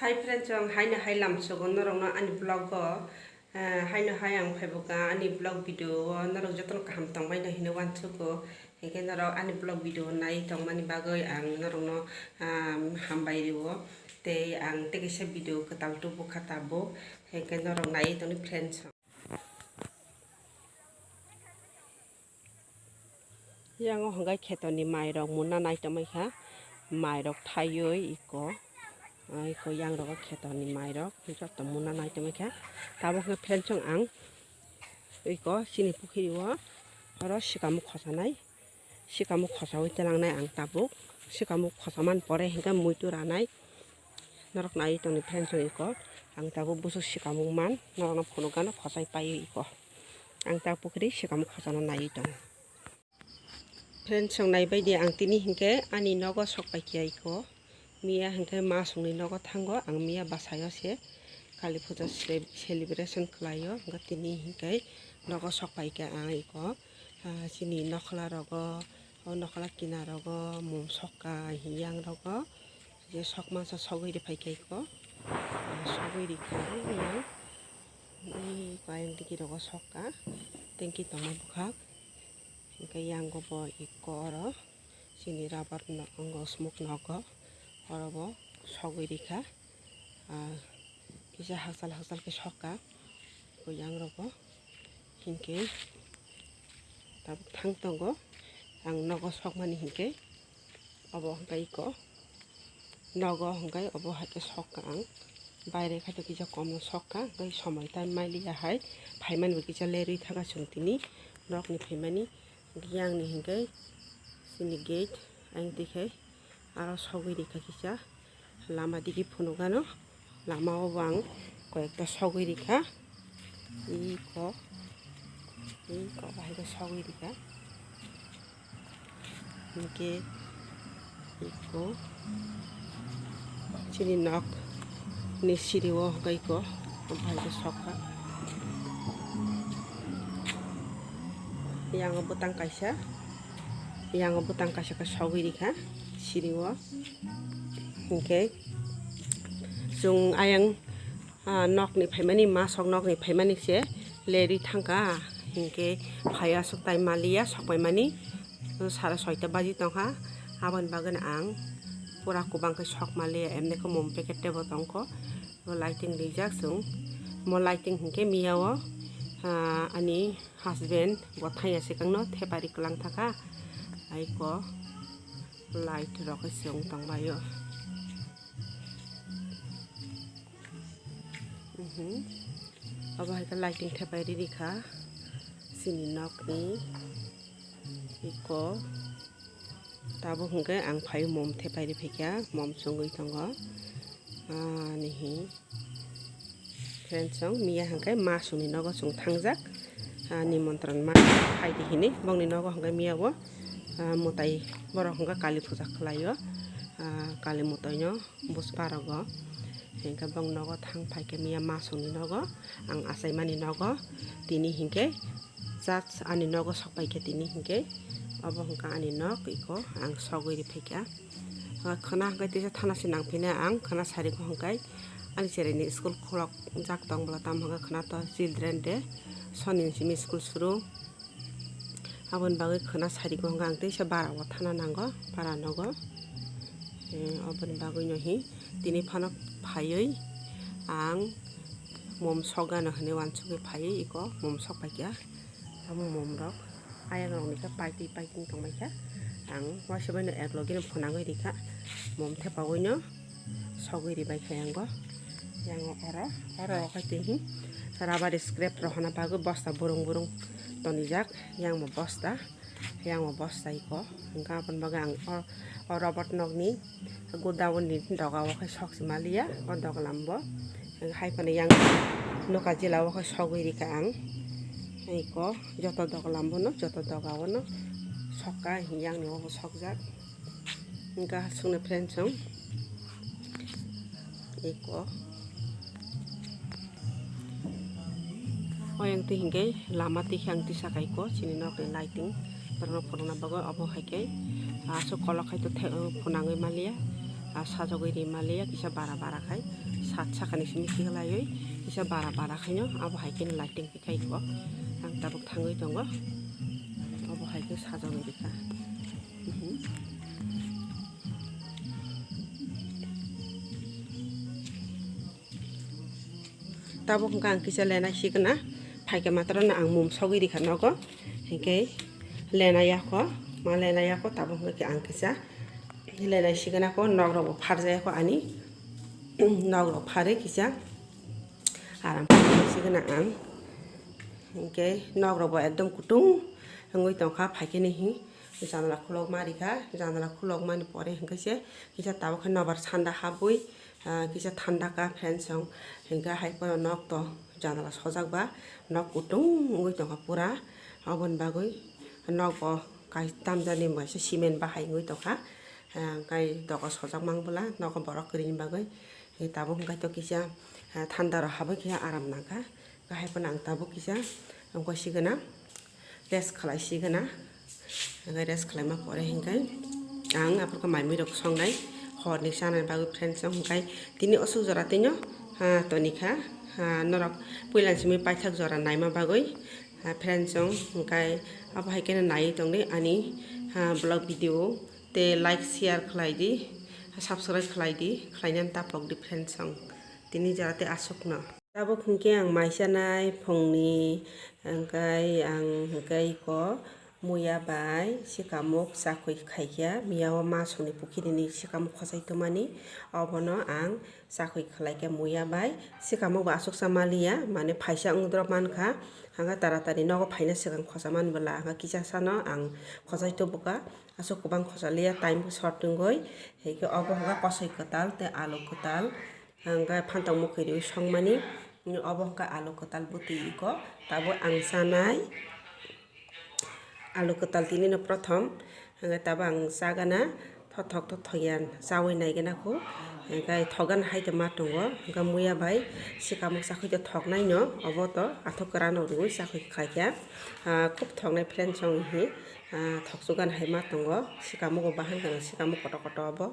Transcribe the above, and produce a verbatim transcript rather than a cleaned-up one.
Hi friends, ang haino hai lamsogo norokno ani vlog o, eh, haino hai ang phaibuka ani vlog video o norok jotono kaham tongbaino hino uansugo, hinkhe norok ani vlog video nai tongmani bagwi ang norokno, ah, hambai rio, tei ang tei kaisa video kwtal tubukha tabuk, hinkhe norok nai tongni friends. Yang o hwnkhai kheto ni mai rok muna nai tongmai kha, mai rok thaiwi iko, ah, iko yang rogo kheto ni mai rok joto muna nai tongmai kha. Tabuk khe friends, ang iko chini pukhiri o oro sikamo khosanai. Sikamo khosaui tlangnai ang tabuk. Sikamo khosamani pore hinkhe muitu ranai. Norok naiwi tongni friends rok iko. Ang tabuk busuk sikamo man. Norokno phunukgano khosai paiwi iko. Ang tabuk ri sikamo khosana naiwi tongo. Friends rok naibaidi ang tini hinkhe ani nogo sok paikha iko. Miya hinkhe masongni nogo thango, ang miya basayo se Kali puja cele-, celebration khlaio, hinkhe tini hinkhe nogo sok paikha ang iko, ah, chini nokhla rogo, o nokhla kinarogo mum sokha yang rogo, je sokma sa sogwi riphaikha iko, ah, sogwi rikha yang, iko ayang digi rogo sokha, tengki tongo bwkhak, hinkhe yango bo iko oro. Chini rubber no, ongo smoke nogo, oro bo sogwi rikha. Ah, kisa hakchal hakchal khe sokha, yang rogo. Hinkhe tabuk thang tongo, ang nogo sokmani hinkhe, obo hwnkhe iko nogo hwnkhe obo hai khe sokha ang. Baire khato kisa kom no sokha, tei somoi time mailiya hai, phaimani bo kisa lerwi thangkha chwng tini, nokni phaimani. Yang ni hinkhe chini gate ang twi khai aro sogwi rikha kisa lama digi phunukgano lama o bo ang koi ekta sogwi rikha iko iko bahai khe sogwi rikha hinkhe. Iko chini nok ni siri o hwnkhe iko bahai khe sokha. Yang o bwtang kaisa, yang o bwtang kaisa khe sogwi rikha siri o. Hinkhe chwng ayang Ah, nokni phaimani, masok nokni phaimani se lerwi thangkha, hinkhe phai aswk tai maliya sokpaimani sara soita baji tongkha, aboni bagwino ang pura kwbang khe sok maliya, emni khe mum packet teibo tongkho, bo lighting rijak chwng, mo lighting hinkhe miya o, ah, ani husband bo thangya swkangno thepari kwlang thangkha, aiko light rok khe chwng tongbaio. Mhm. Obo hai khe lighting thepai riri kha chini nokni iko tabuk hwnkhe ang phai mom thepai ri phaikha, mom chwngwi tongo. Ah, nihi friends, chwng miya hwnkhe ma songni nogo chwng thangjak, ah, nimontron ma phaidi hinwi bongni nogo hwnkhe miya o, ah, mwtai borok hwnkhe kali puja khlaio, ah, kali mwtaino. Buchpa rogo hinkhe bong nogo thang phaikhe miya masongni nogo ang achaimani nogo tini hinkhe just ani nogo sok paikhe tini hinkhe obo hwnkha ani nok iko ang sogwi ri phaikha. O khwna hwnkhe tisa thana se nangphina ang khwna sarigo hwnkhe ani cheraini school khulok jak tong bwla tamo hwnkhe khwna to children day soni simi school suru. Aboni bagwi khwna sarigo hwnkha ang teisa bara o thana nango, bara nogo. Eh, oboni bagwino hi tini phano phaiwi ang mom sokgano hinwi uansukgwi phaiwi iko mom sok paikha. Amo mom rok ayang rokni khe paitwi paiting tongbaikha. Ang uaisa baino ek logino phunangwi rikha mom thepawino. Sogwi ribai khe yango, yango oro, oro rok hai twi hi rubber scrap rohorna bagwi bosta burung burung tonijak, yang bo bosta, yang bo bosta iko, hwnkha aboni bagwi ang o, o rubber nokni godown ni doga o khai sok si maliya, o doglam bo hai phano yang noka jila o khai sogwi rikha ang, iko joto doglam bono, joto doga o no sokha, yang ni o bo sokjak. Hingke aswkno friends chwng eko oyang twi hingke lama twi khe ang tisa kaiko chini nokni lighting borokno phunukna bagwi obo hai khe aswk kolok hai to phunangwi maliya. Ah, sajagwi ri maliya, kisa bara bara khai, sat sakani simi kiglaiwi, kisa bara bara khaino, abo hai khe lighting khe khai ko. Ang tabuk thangwi tongo, abo hai khe sajagwi rikha. Mhm. Tabuk hwnkhe ang kisa lenai sigwna, phaikhe matrano ang mum sogwi rikha nogo, hinkhe lenai yakho, ma lenai yakho, tabuk hwnkhe ang kisa lenai sigwna kho, nok rokbo pharjak yakho ani, nok rok pharwi kisa aram sigwna ang, hinkhe nok rokbo ekdom kutung wngwi tongkha, phaikhe ni hi janala khulokma rikha, janala khulokmani pore hinkhe se kisa tabuk khe nobar sanda habwi, ah, kisa thanda ka friends song, hinkhe hai phano nok to janala sojak ba, nok kutung wngwi tongkha pura, oboni bagwi nok bo kai tamjani bo kaisa cement bahai wngwi tongkha, ah, kai doga sojak mang bwla nogo borok kwrwini bagwi, tabuk hwnkhe to kisa, ah, thanda rok habwi khe aram nangkha, kahai phano ang tabuk kisa wngkha sigwna. Rest khlai sigwna. Hwnkhe rest khlaima pore hwnkhe ang aphuru khe mai mui rok songnai horni chanani bagwi friends rok, hwnkhe tini aswk jora tino, ha, tonikha, ha, norok puila simi paithak jora naima bagwi, ha, friends rok, hwnkhe abo hai kheno naiwi tongdi ani, ha, vlog video tei like share khlai di, subscribe khlai di, khlainani ta pok di friends rok tini jora tei aswkno. Tabuk hinkhe ang mai chanai phungni, hwnkhe ang hwnkhe iko muya bai sikamuk chakhwi khaikha, miyao ma songni pukhirini sikamuk khosai tongmani, obono ang chakhwi khlaikha muya bai. Sikamuk bo aswk cha maliya, mane phaisa wngdrop mankha, hwnkhe taratari nogo phaina swkang khosa man bwla, hwnkhe kisa sano ang khosai tubukha, aswk kwbang khosa liya, time bo short wngwi, hinkhe obo hwnkhe kosoi kwtal tei alu kwtal. Hwnkhe phantok mwkhwi riwi songmani, obo hwnkhe alu kwtal bwtwi iko, tabuk ang chanai alu kwtal tinino prothom, hwnkhe tabuk ang chagana thothok thothok ya chawi naigwna kho, hwnkhe thokgana hai tongma tongo, hwnkhe muya bai sikamuk chakhwi to thoknaino, obo to athuk kwrano rwui chakhwi khaikha, ah, khub thoknai friends rok hi, ah, thokchukgana hai ma tongo, sikamuk bo bahan gana sikamuk kotor kotor obo.